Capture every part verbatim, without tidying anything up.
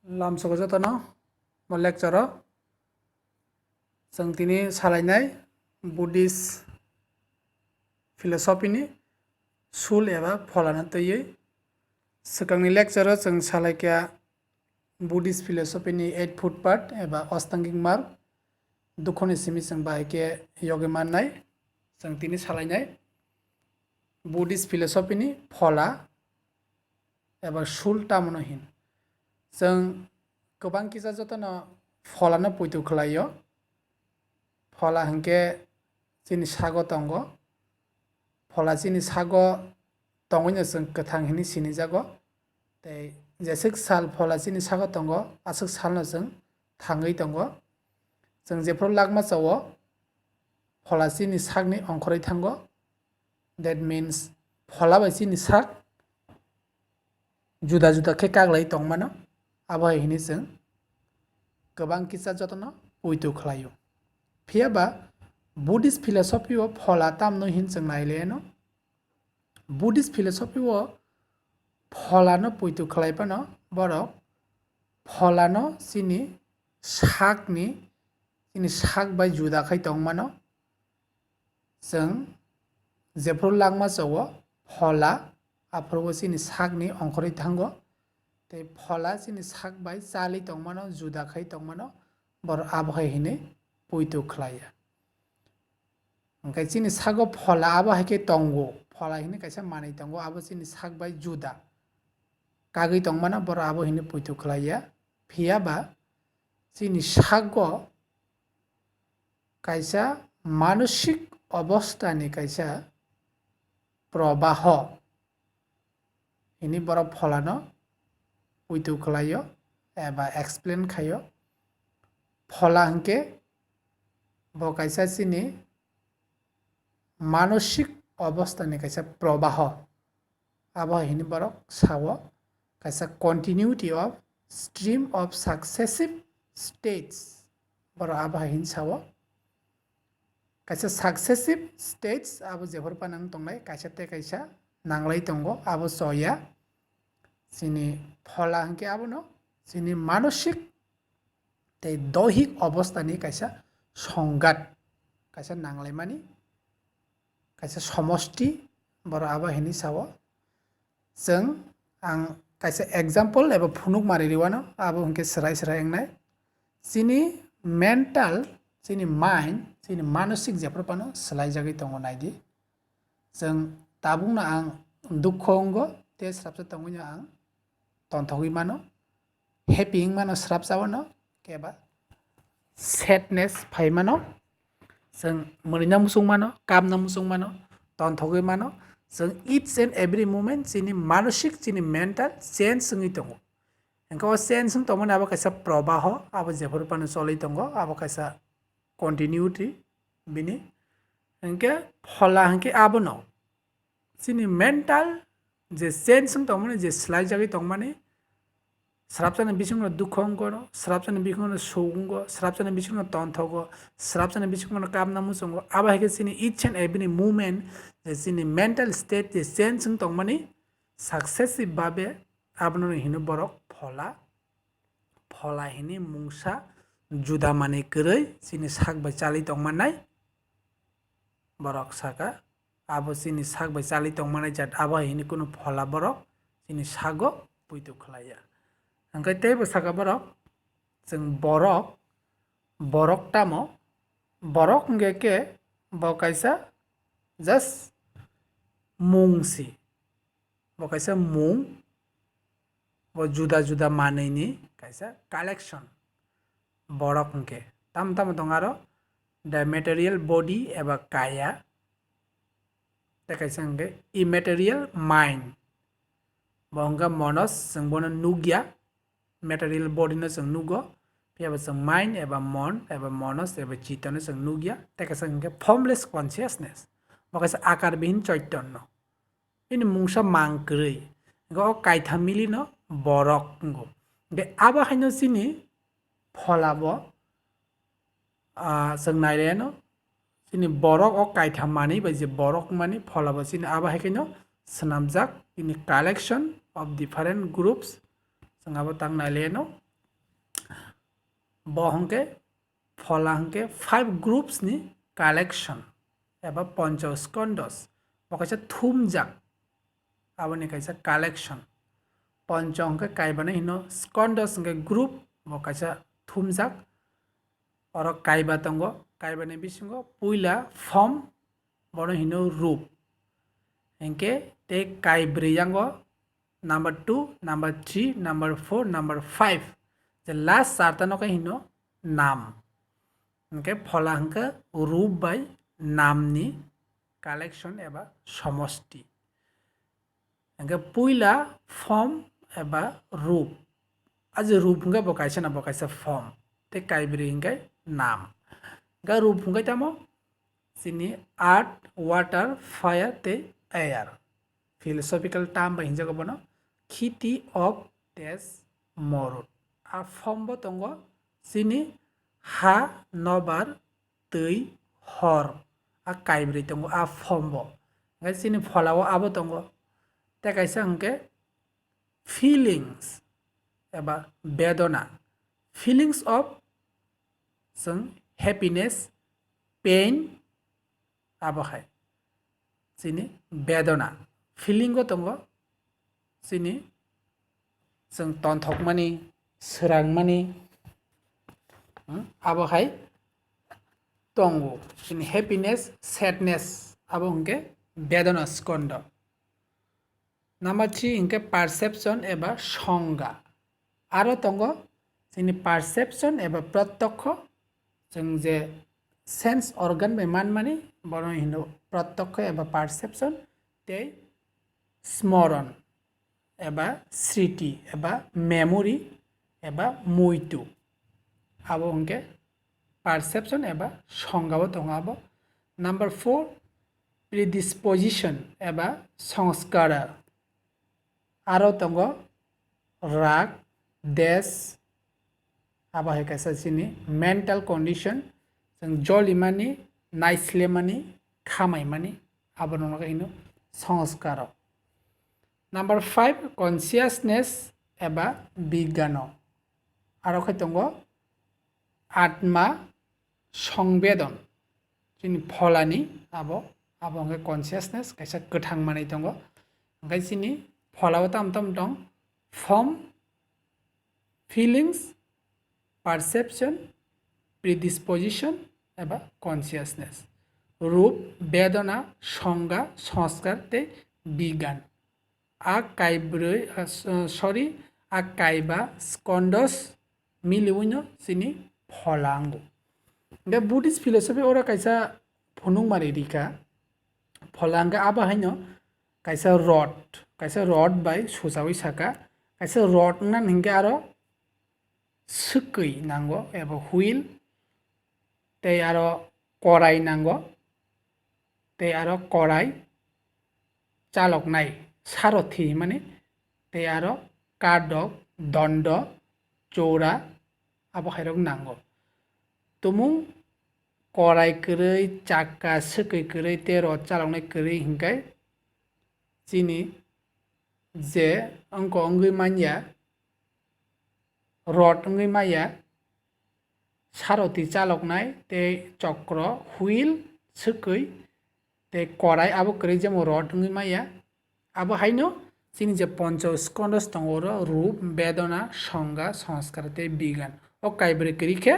Lamsogo jotono mo lecture o chwng tini salainai Buddhist philosophy ni sul eba pholano twiwi. Swkangni lecture o chwng salaikha Buddhist philosophy ni eight foot path eba ostangik marg, dukhoni simi chwng bahai khe yogwi mannai. Chwng tini salainai Buddhist philosophy ni phola eba sul tamno hin. Chwng kwbang kisa jotono pholano poito khlaio. Phola hinkhe chini sago tongo. Phola chini sago tongwino chwng kwthang hinwi sinijago. Tei jeswk sal phola chini sago tongo, aswk salno chwng thangwi tongo. Chwng jephuru lakma chao, phola chini sakni ongkhorwi thango. That means, phola bai chini sak juda juda khe kaglai tongmano, abo hai hinwi chwng kwbang kisa jotono poito khlaio. Phiya ba Buddhist philosophy o phola tamno hin chwng nailaino. Buddhist philosophy o pholano poito khlai phano borok pholano chini sakni, chini sak bai juda khai tongmano. Chwng jephuru lakma chao phola, aphuru chini sakni ongkhorwi thango. Tei phola chini sak bai chali tongmano, juda khai tongmano, borok abo hai hinwi poito khlaiya. Hwnkhe chini sago phola abo hai khe tongo, phola hinwi kaisa manwi tongo, abo chini sak bai juda kagwi tongmano, borok abo hinwi poito khlaiya. Phiya ba chini sago kaisa manosik obostani kaisa probaho hinwi borok pholano poito khlaio eba explain khaio. Phola hinkhe bo kaisa chini manosik obostani kaisa probaho. Abo hai hinwi borok sao, kaisa continuity of stream of successive states. Borok abo hai hinwi sao. Kaisa successive states abo jephuru phano wng tongnai, kaisa tei kaisa nanglai tongo, abo choya. Chini phola hinkhe abono chini manosik tei dohik obostani kaisa songgat, kaisa nanglaimani, kaisa somosti, borok abo hinwi sao. Chwng ang kaisa example eba phunuk mari riwano, abo hinkhe swrai swrai wngnai. Chini mental, chini mind, chini manosik jephuru phano swlaijagwi tongo naidi. Chwng tabukno ang dukho wngo, tei swrapsa tongwino ang tonthogwi mano, happy wng mano swrapsa o no, keba sadness phai mano, chwng mwnwina muchung mano, kapna muchung mano, tonthogwi mano. Chwng each and every moment chini manosik, chini mental change wngwi tongo. Hwnkhe o change wng tongmani abo kaisa probaho, abo jephuru phano choli tongo, abo kaisa continuity bini. Hwnkhe phola hwnkhe abono chini mental je change wng tongmani, je swlaijagwi tongmani, swrapsani bisingo dukho wngkho, swrapsani bisingo suk wngkho, swrapsani bisingo tonthogo, swrapsani bisingo kapna muchungo, abo hai khe chini each and every moment je chini mental state je change wng tongmani successive babe abono hino borok phola, phola hini mungsa juda manwi kwrwi chini sak bai chali tongmannai. Borok saka, abo chini sak bai chali tongmani jat, abo hai hini kunu phola borok chini sago puitu khlaiya. Hwnkhe teibo saka borok, chwng borok, borok tamo, borok hwnkhe khe bo kaisa just mung si. Bo kaisa mung, bo juda juda manwini kaisa collection. Borok hwnkhe tamo tamo tongo aro the material body eba kaya, tei kaisa hwnkhe immaterial mind. Bo hwnkhe monos, chwng bono nukya, material body no chwng nugo, phiya bo chwng mind eba mon eba monos eba chitto no chwng nukya, tei kaisa hwnkhe formless consciousness. Bo kaisa akar bihin choitonno. Bini mungsa mang kwrwi. Hwnkhe o kaitham milino borok wngo. Hwnkhe abo haino chini phola bo, ah, chwng naileno chini borok o kaitham manwi bai je borok wngmani phola bo chini abo hai kheno swnamjak, bini collection of different groups. Chwng abo tang naileno Bo hwnkhe phola hwnkhe five groups ni collection eba poncho skondos, bo kaisa thumjak, aboni kaisa collection. Poncho hwnkhe kaibano hino, skondos hwnkhe group, bo kaisa thumjak. Oro kaiba tongo, kaibani bisingo puila form, bono hino rup. Hinkhe tei kaibrwi yango number two, number three, number four, number five. Je last charta no khe hino nam. Hinkhe phola hinkhe rup bai namni collection eba somosti. Hinkhe puila form eba rup. A je rup hinkhe bo kaisa na bo kaisa form. Tei kaibrwi hinkhe nam. Hinkhe rup hinkhe tamo chini earth, water, fire tei air. Philosophical term bai hinjago bono khiti, ok, des, morut. A form bo tongo chini ha, nobar, twi, hor. A kaibrwi tongo a form bo. Hinkhe chini phola o abo tongo. Tei kaisa hinkhe feelings eba bedona. Feelings of chwng happiness, pain, abo hai chini bedona. Feeling o tongo chini chwng tonthokmani, swrangmani, hmm, abo hai tongo. Chini happiness, sadness, abo hwnkhe bedona skondo. Number three hwnkhe perception eba songga. Aro tongo chini perception eba protyokho, chwng je sense organ bai manmani, bono hino protyokho eba perception, tei smoron eba sriti eba memory eba muitu. Abo hwnkhe perception eba songga o tongo abo. Number four, predisposition eba songskara. Aro tongo rag, des, abo hai kaisa chini mental condition, chwng jolimani, naislemani, khamaimani, abo rokno hino songskaro. Number five, consciousness eba bigano. Aro khe tongo atma, songbedon, chini pholani abo, abo hwnkhe consciousness, kaisa kwthang manwi tongo. Hwnkhe chini pholao tam tam tong, form, feelings, perception, predisposition eba consciousness. Rup, bedona, songga, sanskar tei bigan. A kaibrwi, ah, s-, sorry, a kaiba skondos miliwino chini phola ango. Hwnkhe Buddhist philosophy oro kaisa phunukmari rikha. Phola hwnkhe abo haino kaisa rod, kaisa rod bai suchawi saka. Kaisa rod wngna hwnkhe aro swkwi nango eba wheel, tei aro korai nango, tei aro korai chaloknai sarothi himani, tei aro kadok, dondo, chora, abo hairok nango. Tumung korai kwrwi, chakka swkwi kwrwi tei rod chaloknai kwrwi hinkhe chini je wngko wngwi manya, rod wngwi maya, sarothi chaloknai tei chokro, wheel, swkwi tei korai abo kwrwi jemo rod wngwi maya. Abo haino chini je poncho skondos tongo oro rup, bedona, songga, sanskar tei bigan. O kaibrwi kwrwi khe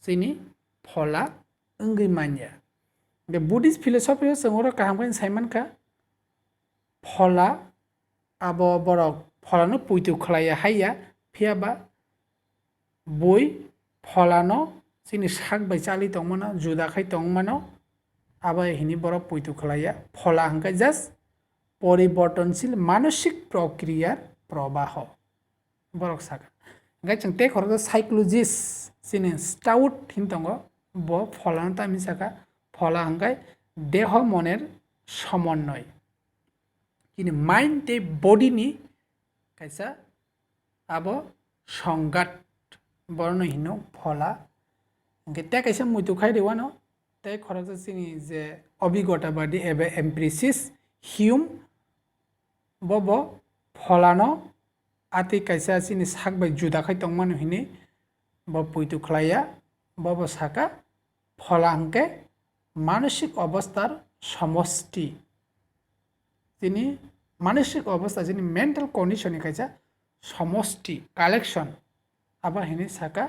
chini phola wngwi manya. The Buddhist philosophy o chwng oro kaham khe sai mankha, phola abo borok pholano puitu khlaiya haiya, phiya ba bui pholano chini sak bai chali tongmano, juda khai tongmano, abo hini borok puitu khlaiya. Phola hwnkhe just poribortonshil manosik prokriyar probaho, borok saka. Hwnkhe chwng tei khoroksa psychologist chini Stout hin tongo, bo pholano tamni saka, phola hwnkhe deho moner somonnoy. Chini mind tei body ni kaisa abo songgat, borokno hino phola. Hwnkhe tei kaisa muitu khai rwano, tei khoroksa chini je obigota badi eba empiricist Hume, bo bo pholano atwi kaisa chini sak bai juda khai tongmano hinwi bo puitu khlaiya, bo bo saka phola hwnkhe manosik obostar somosti. Chini manosik obostha, chini mental condition ni kaisa somosti, collection. Abo hinwi saka,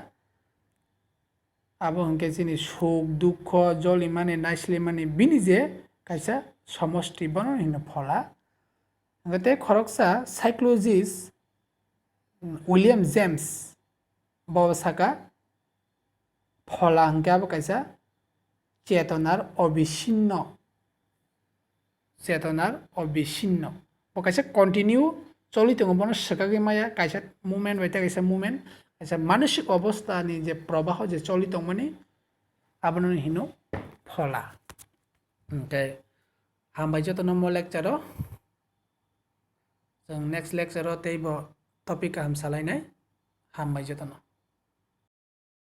abo hwnkhe chini suk, dukho, jolimani, naislimani, bini je kaisa somosti, bono hino phola. Hwnkhe tei khoroksa psychologist William James bo saka, phola hwnkhe abo kaisa chetonar obisinno, chetonar obisinno. Bo kaisa continue choli tongo, bono swkagwi maya, kaisa movement bai tei kaisa movement, kaisa manosik obostha ni je probaho je choli tongmani, abono hino phola. Hwnkhe hambai jotono mo lecture o. Chwng next lecture o teibo topic kaham salainai. Hambai jotono.